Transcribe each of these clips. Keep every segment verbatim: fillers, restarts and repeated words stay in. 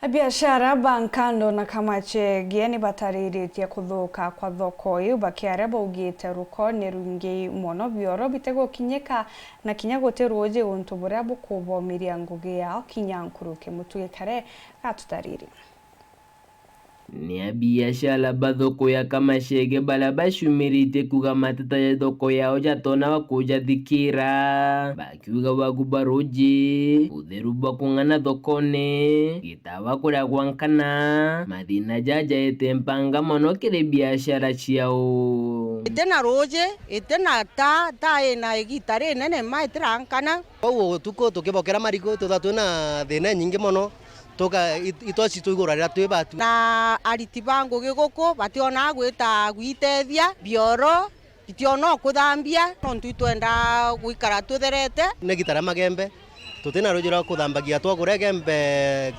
Biashara ba Nkando na Kamachege ni batariritie kuthuka kwa thoko iu, bakiaria baugite ruko ni rwingi mono, bioro bitigukinyika na kinya guti ruuji untu buria bukubomiria ngugi yao kinya nkuruki. Mutugi Kare gatutariri. Ni abiashara ba thoko ya Kamachege baria bacumiritie kuuga mateta ja thoko yao jatonaga kujathikira, bakiuga wagu bwa ruuji, utheru bwa kung'ana thokone, gitawa kuria gwa nkana, mathina jajaete mpanga mono kiri biashara ciao. Iti na ruuji, iti na taa, taa ina igita rinene ma itirankana. Kwou utuku tukibokera marigu, twithagwa twina thina inyingi mono, tuka-, it-, itoci tuigura riria twi batu. Na ariti ba ngugi guku bationaa gwita gwitethia, bioro bitionaa kuthambia, nontu itwenda gwikara tutherete. Ni gita ria magembe, tutina ruuji rwa kuthambagia, twagura igembe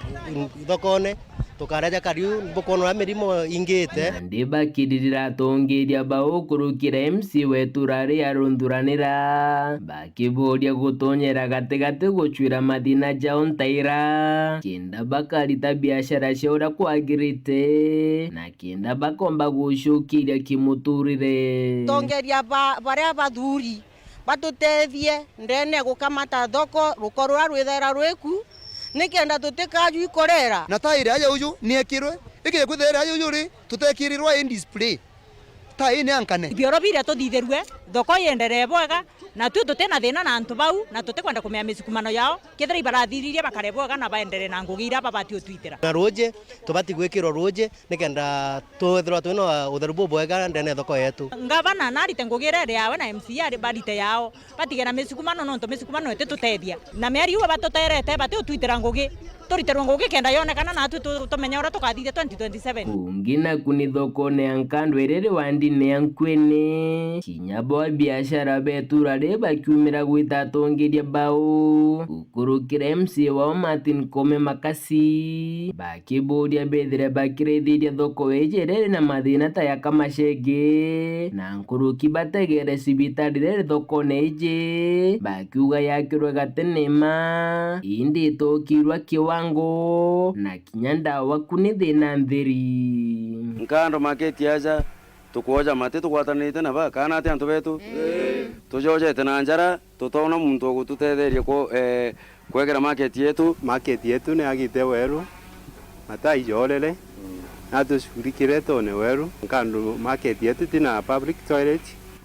thokone, tukareja kariu, bukwona uria mirimo ingite. Nandi bakiririra atongeria bao kurukira M C A wa itura ria Runthuranira, bakiboria gutonyera gatigati gucwira mathina jao ntaira, kenda bakarita biashara ciao uria kwagirite, na kenda bakomba gucukiria kimuturire. Tongeria ba-, baria bathuri batutethie ndene ya gukamata thoko, ruko ruria rwithaira rwiku, nikenda tutikaju ikorera. Na tairi aja uju niekirwe, igikwithira aja uju ri, tutekirirwa i display. Tairi ni ankane. Bioro biria tuthithirue, thoko ienderee bwega, na tui tutina thina na antu bau, na tutikwenda kumea misukumano yao, kethira ibarathiririe bakare bwega na baenderee na ngugi iria babati utwitira. Na ruuji, tubati gwikirwa ruuji, nikenda twithirwa twina utheru bubwega ndene ya thoko yetu. Ngavana narite ngugi iria iri yawe na M C A ari barite yao, batige na misukumano, nontu misukumano ititutethia. Na mieri iu batuterete, bati utwitira ngugi, turiterwe ngugi kenda yonekana, natwi tu-, tumenye uria tukathithia twenty twenty-seven. Kungi naku ni thokone ya Nkando iria iri wandine ya Nkwene, kinya bo abiashara ba itura ri bakiumira gwita atongeria bao. Kurukira M C A wao Martin Koome Makasi, bakiburia bethire bakirithiria thoko iji iria iri na mathina ta ya Kamachege, na nkuruki bategere cibitari iria iri thokone iji, bakiuga yakirwe gatene ma, indi itokirwa kiwango, na kinya ndawa ku ni thina ntheri. Nkando market aja, tukwoja mati tugwatanite na ba, kana ati antu betu? Ii. Tujojete na njara, tutoona muntu wa gututetheria ku-, eh, kwekera market yetu. Market yetu ni agite weru, mataa ijorere, na tucurikire tone weru, Nkando market yetu tina public toilet.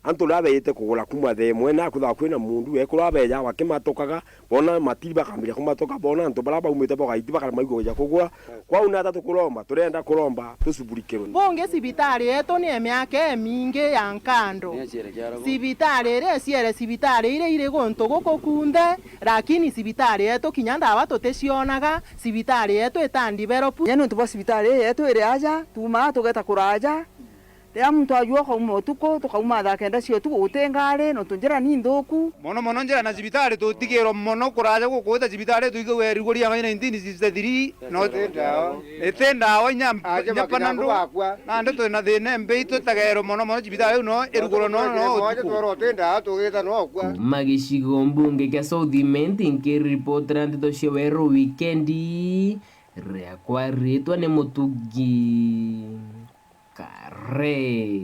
Antu riria beejite kugura kuuma thaa imwe, na kwithagwa kwina mundu, ekuru abeejaga bakimatukaga, boona matiri bakambiria kumatuka, boona antu baria baumite bogaiti bakara maigua ja kugura. Kwou nata tukuromba, turenda kuromba tucuburikirwe. Bungi cibitari yetu ni ya miaka imingi ya Nkando. Ni ya ciere kia Arabu. Cibitari iria iciere cibitari iria iri guntu guku kunthe, lakini cibitari yetu kinya ndawa tuticionaga, cibitari yetu ita develop. Kinya niuntu bwa cibitari ii yetu iri aja, tuumaa tugeta kuraja, riria muntu ajua ukauma utuku, tukauma thaa kenda cia utuku guti ngari, nontu njira ni nthuku. Mono mono njira na cibitari tutigirwe mono kuraja guku gwita cibitari, twigagua erigwo ria nineteen sixty-three, no iti ndawa, iti ndawa inya, inya panado. Nandi twina thina imbi, twitagerwe mono mono cibitari iu no irugurwe no, no utuku. Kuuma gicigo mbunge kia South Imenti, nkiripotera ndeto cia Weru Wikendi, riakwa riitwa ni Mutugi Kare.